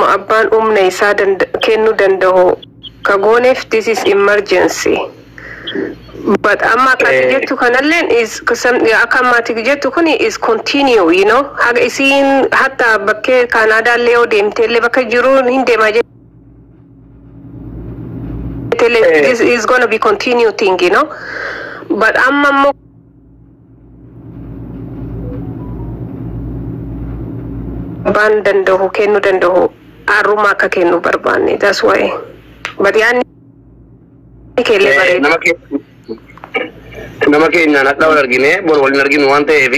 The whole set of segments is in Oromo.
Abbaan humna isaa kennuu danda'u ka gooneef, this is emergency. But amma akka ati jettu kanalleen is akka amma ati jettu kuni is continue haga isiin hatta bakkee Kaanaadaallee yoo deemteellee bakka jiru hin deemaa jetteellee, this is gonna be continue thing. But amma immoo abbaan danda'u kennuu danda'u har'uma akka kennu barbaanne, that's why. But yaadni keellee bareeda. Nama keenyaan hadha wal argine, bor wal hin arginu waan ta'eef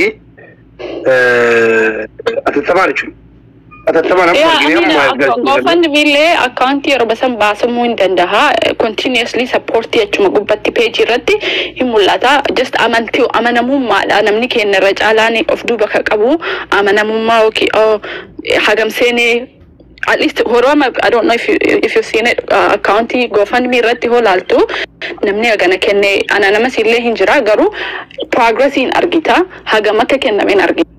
atattamaan jechuudha. Atattamaan amma argine Amina, amma galchuu. GoFundMe illee akkaawuntii yeroo san baasamuu hin danda'a. Continuously support jechuma gubbatti peejii irratti hin mul'ata. Just amantii, amanamummaadha. Namni keenya irra caalaan of duuba ka qabu amanamummaa yookiin, oh, hagam seenee at least horoma. I don't know if you've seen it, akkaawuntii GoFundMe irratti hoo laaltu namni hagana kenne ana namas illee hin jira, garuu progressiin argita, hagam akka kennameen argita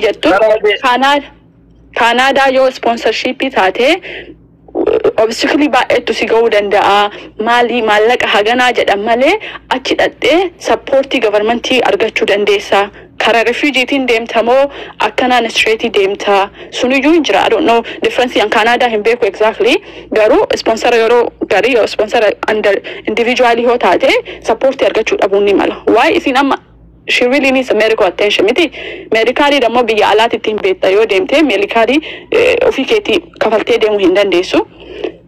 jettu. Kaanaadaa yoo sponsorshipii taate obstacle baay'eetu si ga'uu danda'a. Maali, maallaqa haganaa jedhan malee achi dhaqxee supportii governmentii argachuu dandeessa. Karaa refugeetiin deemtamoo akkanaan straight deemta, suniyyuu hin jira. I don't know difference an Kaanaadaa hin beeku exactly, garuu sponsor yeroo garii yoo sponsor under individually yoo taate supportii argachuu dhabuun ni mala. Waa'ee isin amma she really needs a medical attention miti. Medicalii dammoo biyya alaatti ittiin beekta, yoo deemte medicalii ofii keetii kafaltee deemuu hin dandeessu.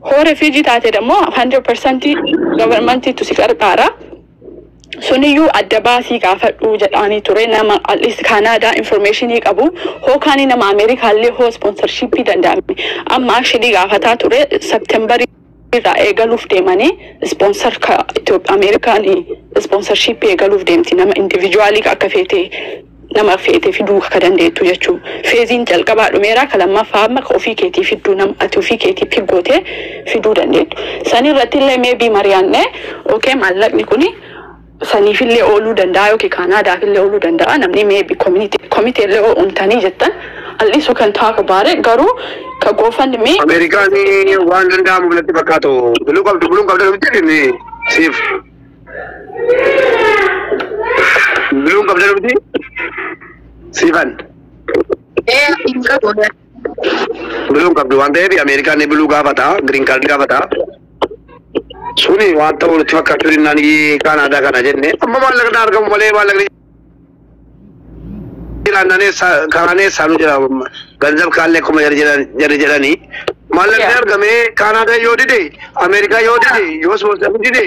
Hoo refugee taate dammoo 100% governmentiitu si qarqaara. Suniyyuu adda baasii gaafadhu jedhaanii ture, nama at least Kaanaadaa informationii qabu hoo kaanii nama Ameerikaallee hoo sponsorshipii danda'ame. Amma actually gaafataa ture, Septembarii irraa eegaluuf deemanii sponsor ka Itoophiyaa Ameerikaan sponsorshipii eegaluuf deemti, nama individualii akka feete nama feete fiduu akka dandeettu jechuu. Phaseiin jalqabaa dhumeera, ka lammaffaa amma ka ofii keetii fidduu, nama ati ofii keetii piggootee fiduu dandeettu. San irratti illee maybe mari'anne, okay, maallaqni kuni saniifillee ooluu danda'a yookiin Kaanaadaafillee ooluu danda'a. Namni maybe community komitee illee uumtanii jettan, at least we can talk about it, garuu ka GoFundMe. Ameerikaan waan danda'amu natti fakkaatu. Biluu qabdu, biluun qabdu miti inni siif. Biluun qabdu miti siifan. Hin qabu. Biluun qabdu waan ta'eef Ameerikaan biluu gaafata, green card gaafata. Suni waan ta'u nutti fakkaachuu dhinnaan Kaanaadaa kana jenne amma maallaqni argamu malee maallaqni jiraannaan karaan eessaanu jira, ganzab kaallee akkuma jarri jedhanii maallaqni argamee Kaanaadaa yoo dide, Ameerikaa yoo dide, yoo sponsor dide,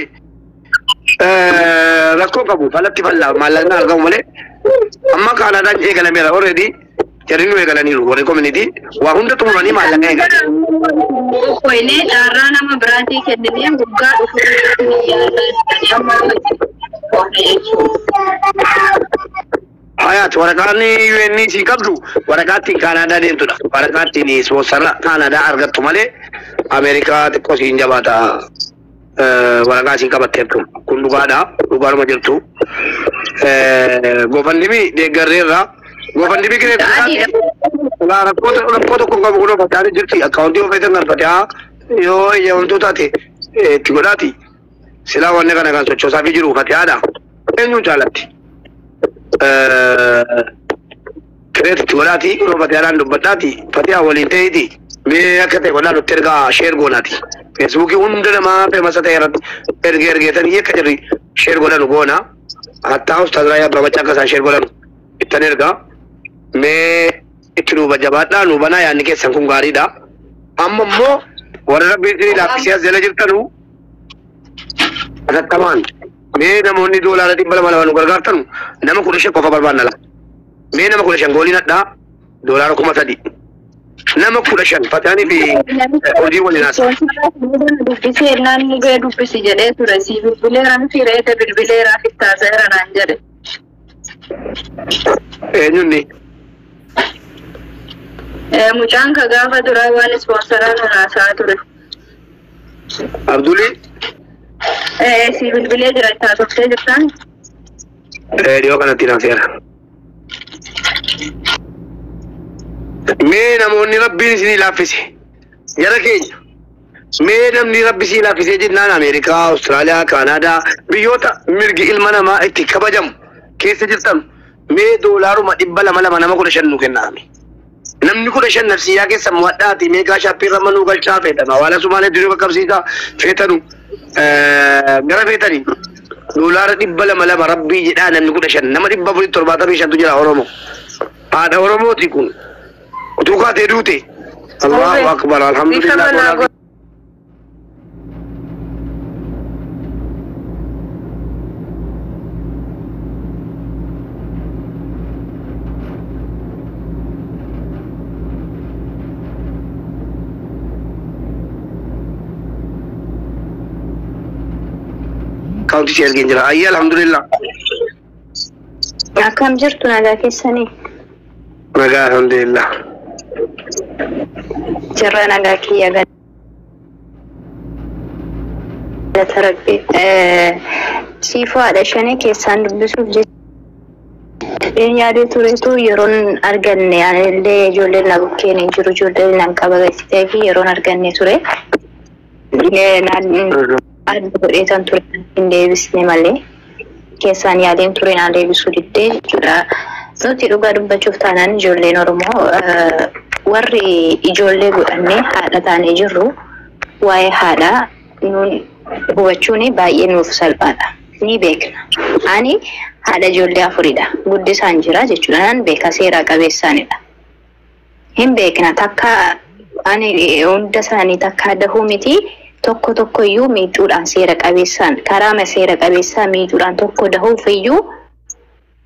rakkoo qabu falatti falla maallaqni argamu malee. Amma Kaanaadaan eegalameera already, jarri nu eegalaniiru, warri community waa hunda xumuranii maallaqa eegalan. Qoynee carraa nama biraatii kenninee waggaa dhufu amma jechuudha. Hayaat, waraqaan UN si qabdu waraqaa ittiin Kaanaadaa deemtudha. Waraqaa ittiin sponsora Kaanaadaa argattu malee Ameerikaa xiqqoo siin jabaata. Waraqaa siin qabatteertu. Kun dhugaadha. Dhugaadhuma jirtu. GoFundMe deeggarreerra. GoFundMe kireeffataati. Rakkoo tokko hin qabu, kunoo facaalee jirti. Akkaawuntii of eeggan galfataa yoo eeyyamamtuu taate itti godhaati. Silaa wanni kana kan sochoosaa fi jiru fatihaadha. Eenyuun caalatti? Kireet itti godhaati, kunoo fatihaadhaan dubbadhaati. Fatihaa waliin ta'eeti. Mee akka ta'e godhaa, nutti ergaa, share goonaati. Feesbuukii hunda namaa famous ta'e irratti ergee ergeetanii akka jirri share godhanu goona. Hattaa Ustaaz Raayyaa Abbaa Macaa akka isaan share godhanu ittan ergaa. Mee itti nuuba jabaadhaa, nu banaa, yaadni keessan kun gaariidha. Amma immoo warra Rabbi isinii laaffisee as jala jirtanu atattamaan mee namoonni doolaara 200 2 nu gargaartanu nama 15 qofa barbaanna la. Mee nama 15 gooliin hadhaa doolaara 3000. Nama 15 fataanii fi hojii waliin haasa. Dubbisee naan mugee dubbisi jedhee ture, si bilbileera miti reete, bilbileera fittaaseera naan jedhe. Eenyunni? Mucaan ka gaafa duraa waan sponsoraa kan haasaa ture. Abdulii? Si bilbilee jira, itti haasoftee jirtaan? Dhiyoo kanatti naaseera. Mee namoonni rabbiin isinii laaffise jara keenya, mee namni rabbi isinii laaffisee jennaan Ameerikaa, Awustiraaliyaa, Kaanaadaa, biyyoota mirgi ilma namaa itti kabajamu keessa jirtan, mee doolaaruma 200 2 nama 15 nu kennaame. Namni 15 nafsiyyaa keessa mo'adhaati mee Cash App irra manuu galchaa feetanu, hawaala Sumaalee diruu qaqqabsiisaa feetanu, gara feetanii doolaara 200 2 rabbii jedhaa namni 15, nama 475tu jira Oromoo. Haadha Oromooti kun. Utuu kaatee duute. Allahu akbar, alhamdulillah. Dhiifama naa Doolaarri kaawuntii si ergeen jira. Ayyi, alhamdulillah. Akkam jirtu, nagaa keessanii? Nagaa, alhamdulillah. Jirra, nagaa kiyya, galata rabbi. Siifoo haadha shanii keessaan dubbisuuf jedheen yaadee turetu yeroon arganne, anillee ijoolleen na bukkeen hin jiru, ijoolleen nan qaba gatii fi yeroon arganne ture. Adda godheetan ture, hin deebisne malee keessaan yaadeen ture, naa deebisuu diddee jechuudha. Nuti dhugaa dubbachuuf taanaan ijoolleen Oromoo warri ijoollee godhannee haadha taanee jirru waa'ee haadhaa nuun hubachuun baay'ee nuuf salphaadha. Ni beekna. Ani haadha ijoollee afuridha. Guddisaan jira jechuudha. Nan beeka, seera qabeessaanidha. Hin beekna, takka ani hunda isaanii takka dahuu miti, tokko tokko iyyuu miicuudhaan, seera qabeessaan, karaa seera qabeessaa miicuudhaan tokko dahuuf iyyuu,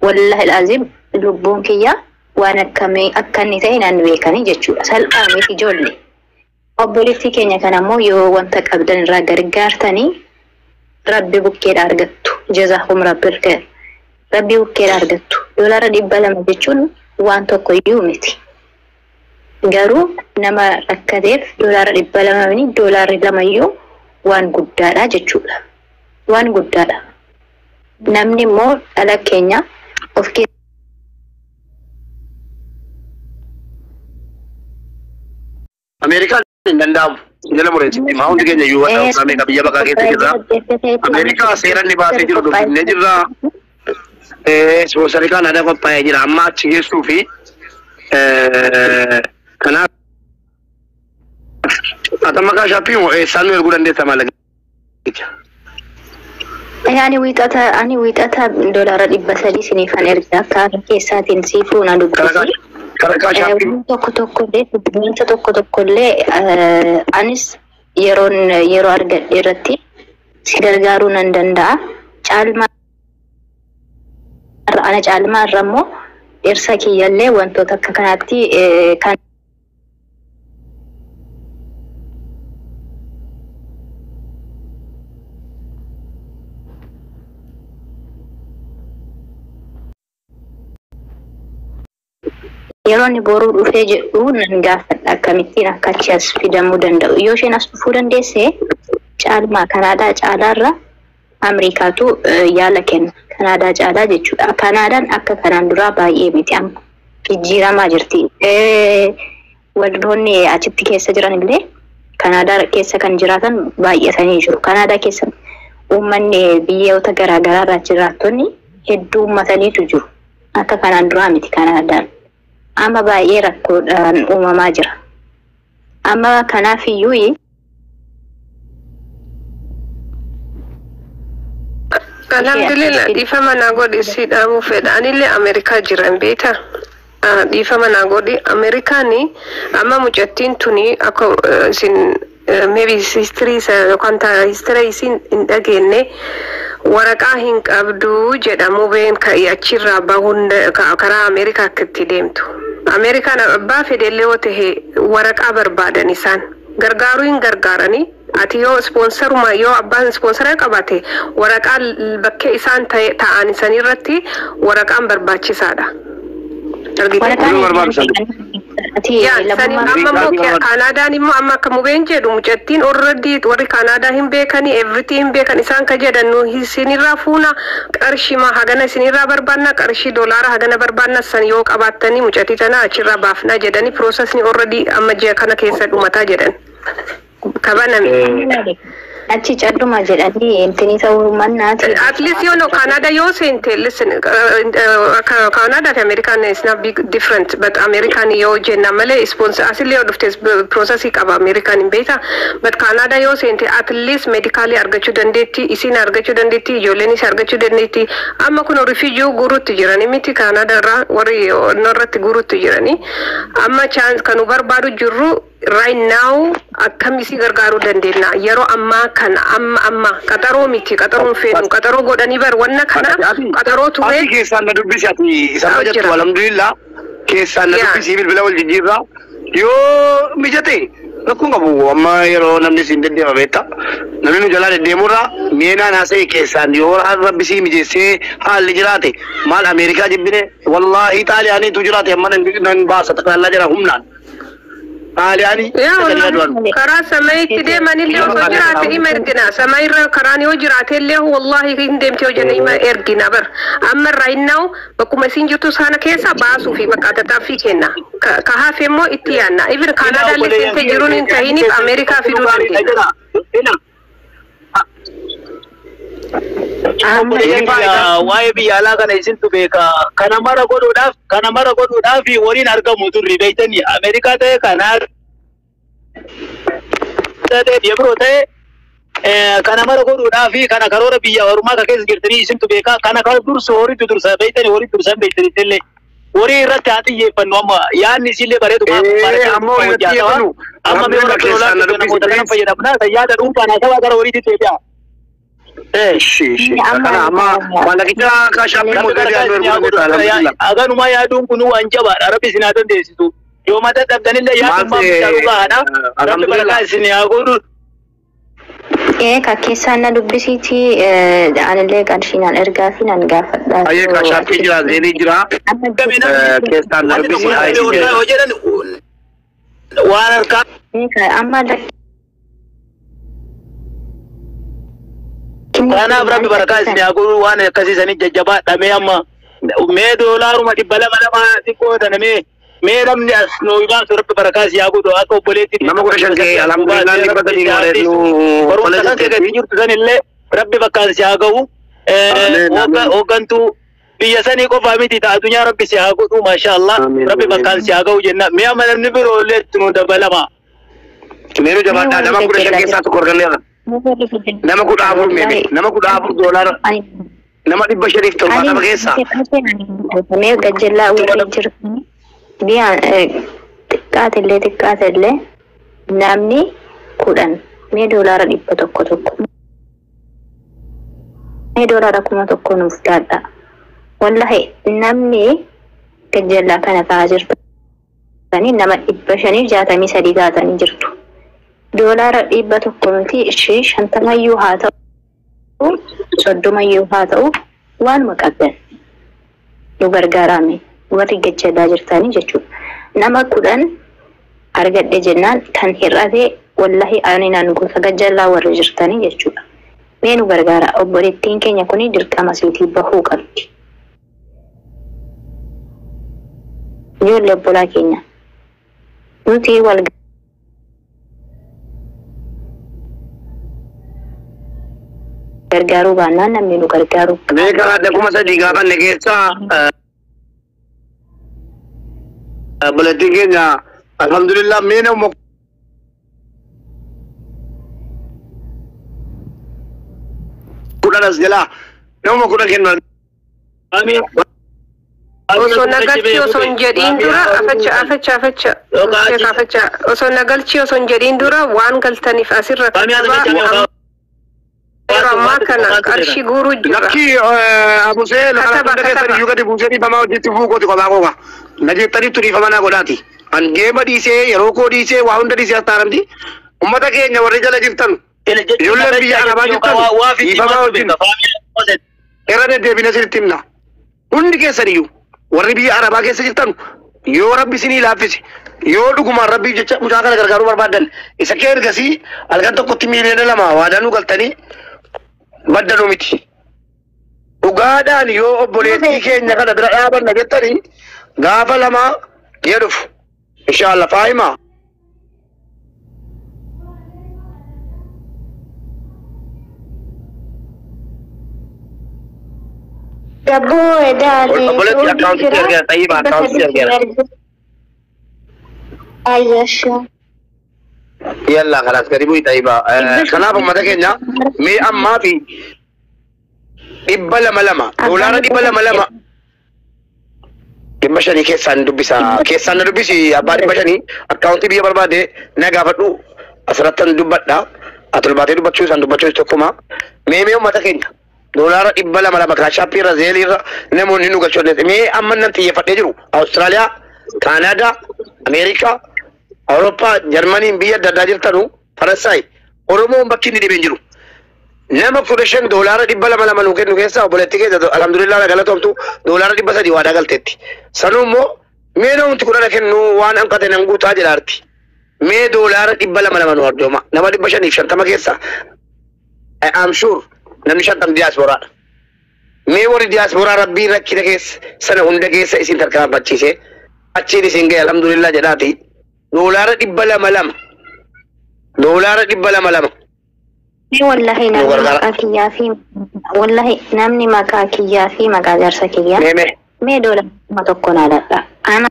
wallahi laazim, lubbuun kiyya waan akkamii akka inni ta'e nan beekanii jechuudha. Salphaa miti ijoollee. Obboleettii keenya kana immoo yoo wanta qabdan irraa gargaartanii rabbi bukkeedha argattu. Jazaakum rabbi khair. Rabbi bukkeedha argattu. Doolaara 200 jechuun waan tokko iyyuu miti. Garuu nama rakkateef doolaara 200 mini, doolaarri 2 iyyuu waan guddaadha jechuudha. Waan guddaadha. Namni immoo dhala keenya of Ameerikaan hin danda'amu. Jala mureessi. Maa hundi keenya iyyuu waan ta'uuf biyya baqaa keessa jirra. Ameerikaa seera inni baasee jiru dubbifnee jirra. Ispoonsarii Kaanaadaa qophaa'ee jira. Amma achi geessuu fi kanaaf atamma Cash App moo eessaan nu erguu dandeessa maallaqicha? Ani wiixata doolaara 300 isiniifan erga, akka keessaatiin siifuu na dubbisi. Kara Cash App. Tokko tokko illee, wanta tokko tokko illee anis yeroon yeroo argadhe irratti si gargaaruu nan danda'a. Caalmaa ana caalmaa irra immoo dhirsa kiyyallee wantoota akka kanaatti kan yeroo inni boruu dhufee jedhu nan gaafadha, akkamittiin akka achi as fidamuu danda'u. Yoo isheen as dhufuu dandeesse caalmaa Kanaadaa caalaarra Ameerikaatu yaala kenna. Kanaadaa caalaa jechuudha. Kanaadaan akka kanaan duraa baay'ee miti, amma jijjiiramaa jirti. Waldoonni achitti keessa jiran illee Kanaadaa keessa kan jiraatan baay'atanii jiru. Kanaadaa keessa uummanni biyyoota garaagaraa irraa jiraattonni hedduu uummataniitu jiru. Akka kanaan duraa miti Kanaadaan. Amma baay'ee rakkoodhaan uumamaa jira. Amma kanaaf iyyuu Alhamdulillah, dhiifama naa godhi, si dhaamuu fedha. Anillee Ameerikaa jiran beektaa? Dhiifama naa godhi. Ameerikaani amma mucattiin tuni akka isin maybe history isa yookaan history isin hin dhageenye, waraqaa hin qabdu jedhamu been ka'ii achirraa bahuun karaa Ameerikaa akka itti deemtu. Ameerikaan abbaa fedhellee yoo ta'e waraqaa barbaadan, isaan gargaaruu hin gargaaranii. Ati yoo ispoonsaruma, yoo abbaan ispoonsara qabate, waraqaa bakkee isaan ta'an sanirratti waraqaan barbaachisaadha. Argite? Waraqaan Oduu barbaachisaa. Ati Yaa sani lammummaa amma Green immoo card barbaadu. Kaanaadaan immoo amma akka mubeen jedhu mucattiin already warri Kaanaadaa hin beekanii, everything hin beekan. Isaan ka jedhan nu isinirraa fuuna, qarshii ma hagana isinirraa barbaanna, qarshii doolaara hagana barbaanna, san yoo qabaattanii mucattii tana achirraa baafnaa jedhanii, processni already amma ji'a kana keessa dhumataa jedhan kabaname. Achi calluma jedhanii intini ta'uu mannaati. At least you know Canada yoo seente, listen, Canada fi American is not big different, but American yoo jenna malee sponsor asillee yoo dhufte processii qaba American hin beekta, but Canada yoo seente at least medically argachuu dandeetti, isin argachuu dandeetti, ijoolleen is argachuu dandeetti. Amma kun refugee guuruutti jirani miti? Canada irraa warri irratti guuruutti jirani. Amma chance kan nu barbaadu jirru right now akkam isii gargaaruu dandeenya yeroo ammaa kana, amma amma, qaxaroo miti, qaxaroon feenu, qaxaroo godhanii bar wanna kana qaxaroo ture. Ati keessaan na dubbisi, ati isa jettu. Jira. Alhamdulillah, keessaan na dubbisi, bilbila wal jijjiirraa yoo mijate rakkoon qabu. Amma yeroo namni siin deddeema beekta, namni nu jalaa deddeemurraa meenaan haasa'e keessaan yoo rabbi sii mijeessee haalli jiraate, maal Ameerikaa jibbine? Wallaahi Xaaliyaaniitu jiraate amma nan baasa xaqalaa jira humnaan Xaaliyaanii. Yaa wallahi karaa samayitti deemanillee osoo jiraate ima ergina. Samayirra karaan yoo jiraate illee wallahi hin deemte yoo jenne ima ergina bar. Amma right now bakkuma isin jirtu sana keessa baasuu fi bakka tattaaffii kenna. Ka hafe immoo itti yaanna. Even Kaanaadaallee seentee jiruun hin tahiniif Ameerikaa fiduu dandeenya. Obboleeyyan kiyya, waa'ee biyya alaa kana isintu beeka. Kana mara godhuudhaaf waliin argamu turri beektanii, Ameerikaa ta'e, Kanaa ta'e, biyya biroo ta'e, kana mara godhuudhaaf kana karoora biyya ormaa ka keessa jirtanii isintu beeka. Kana kan dursu horiitu dursa beektanii, horii dursan beektanii illee horii irratti haa xiyyeeffannu. Amma yaadni isillee bareedu. Amma horii irratti xiyyeeffannu. Amma mee warra Keessaan na dubbisi, namoota kana please. fayyadamna yaada dhuunfaan haasawaa gara horiitti deebi'a. Ishi ishi. Kana amma maallaqicha kaashaappii Rabbi mootii barakaa yaaduu isin haa erguu godhu. alhamdulillah. Aganumaa yaaduun kun waan jabaadha. Rabbi isin haa dandeessisu. Yoo mata dhabdanillee yaadummaa Maal guddaa dhugaadha. Rabbi alhamdulillah. barakaa isin haa godhu. Ee, ka keessaan na dubbisiiti, anillee qarshii naan ergaa fi nan gaafadha. Ayyee, kaashaappii jira, zeenii jira. Keessaan na dubbisi haa isin jedhu. Yoo jedhan waan harkaa Amma Kanaaf rabbi barakaa isin haa godhu. Waan akkasiisanii jajjabaadha. Mee amma mee doolaaruma 200 lama xiqqoo tana mee namni as nu baasu, rabbi barakaa isin haa godhu akka obboleetti. Nama 15 ga'e, alhamdulillah, 300 nu wareednu. Barumsa kan keessa jirtu sanillee rabbi bakkaan si haa ga'u. Ameen, ameen. Hooggantuu biyya sanii qofaa miti, ta'a addunyaa rabbi si haa godhu, maasha Allah. Ameen, Rabbi ameen. bakkaan si haa ga'u jenna. Mee amma namni biroo illee itti nu dabalama. Meenu jabaadhaa, nama 15 keessaa tokko arganneerra. Nama 14 meeme, nama 14 doolaara nama 570 keessaa. Mee gajjallaa warri jirtu biyya xiqqaatellee xiqqaatellee namni 10 mee doolaara 100 tokko, mee doolaara 1000 nuuf daadha. Wallahi namni gajjallaa kana ta'aa jirtanii nama 563 taatanii jirtu. Doolaara 100 miti, ishee 50yyuu haa ta'u, 30yyuu haa ta'u, waanuma qabdan nu gargaarame warri gajjallaa jirtanii jechuudha. Nama 10 argadhe jennaan kan hir'ate wallahi ani naan gosa gajjallaa warri jirtanii jechuudha. Mee nu gargaara, obboleettiin keenya kuni dirqama siitii bahuu qabdi. Ijoollee obbolaa keenya nuti wal gargaaruu baannaan namni nu gargaaru. Mee karaa adda 3000 gaafanne keessaa obboleettiin keenya alhamdulillah mee nama 10 as jalaa nama 10 kennu. Amiin. Osoo nagalchi osoo hin jedhiin dura, afacha afacha afacha afacha, osoo nagalchi osoo hin jedhiin dura waan galtaniif asirra katabaa. Yeroo ammaa kana qarshii guuruu jira. Lakki abusee lafa Kataba, hunda keessan kataba. iyyuu gadi buusee dhiifamaa hojiitti fufuu kooti kophaa kooka. Na jettaniif dhiifama naa godhaati. An geema dhiisee, yeroo koo dhiisee, waa hunda dhiisee as taaramti. Uummata keenya warri jala jirtan, ijoolleen biyya arabaa jirtan, dhiifamaa wajjin irra deddeebine sinitti himna. Hundi keessan iyyuu warri biyya arabaa keessa jirtan yoo rabbi isinii laaffise Yoo dhugumaan rabbiif jecha mucaa kana gargaaruu barbaadan isa kee ergasii halkan tokkotti 2 miiliyoona waadaa nu galtanii baddanuu miti. Dhugaadhaan yoo obboleettii keenya kana bira dhaabanna jettanii gaafa 2 ji'a dhufu. Inshaallah faahimaa. Gabboo edaati. Obboleetti akkaawuntii ergeera, xayyiba akkaawuntii ergeera. Ayyasha. Yalla kalaas gadi bu'i xayyiba. Kanaaf uummata keenya mee ammaa fi 200 lama $200 lama 500 keessaan dubbisa. Keessaan na dubbisi abbaa 500 akkaawuntii biyya barbaade na gaafadhu asirrattan dubbadha. Ati ol baatee dubbachuu isaan dubbachuu tokkuma. Mee uummata keenya $200 lama Cash App irra, Zelle irra namoonni nu galchuu dandeesse. Mee amma nan xiyyeeffadhee jiru Awustiraaliyaa, Kaanaadaa, Ameerikaa, Awurooppaa, Jarmaniin biyya adda addaa jirtanu Faransaay Oromoon bakki inni dhibeen jiru. Nama 15 $200 lama nuu kennu keessaa obboleettii keessa alhamdulillah galatoomtu $300 waadaa galteetti. Sanuu immoo mee namni 10 kennu waan hanqate nan guutaa jedhaarti. Mee $200 lama nu arjooma. Nama 550 keessaa I am sure namni 50 diyaasporaadha. Mee warri diyaasporaa rabbii rakkina keessa sana hunda keessa isin tarkaanfachiise achiin isin ga'e alhamdulillah jedhaati. $200 lama. $200 lama. Wallahi Nu namni gargaara. maqaa kiyyaa fi wallahi namni maqaa kiyyaa fi maqaa jaarsa kiyyaa Mee mee. mee $1,000 naa ladha. Ana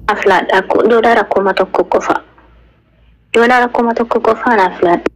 naaf laadha $1,000 qofa. $1,000 qofa naaf laadha.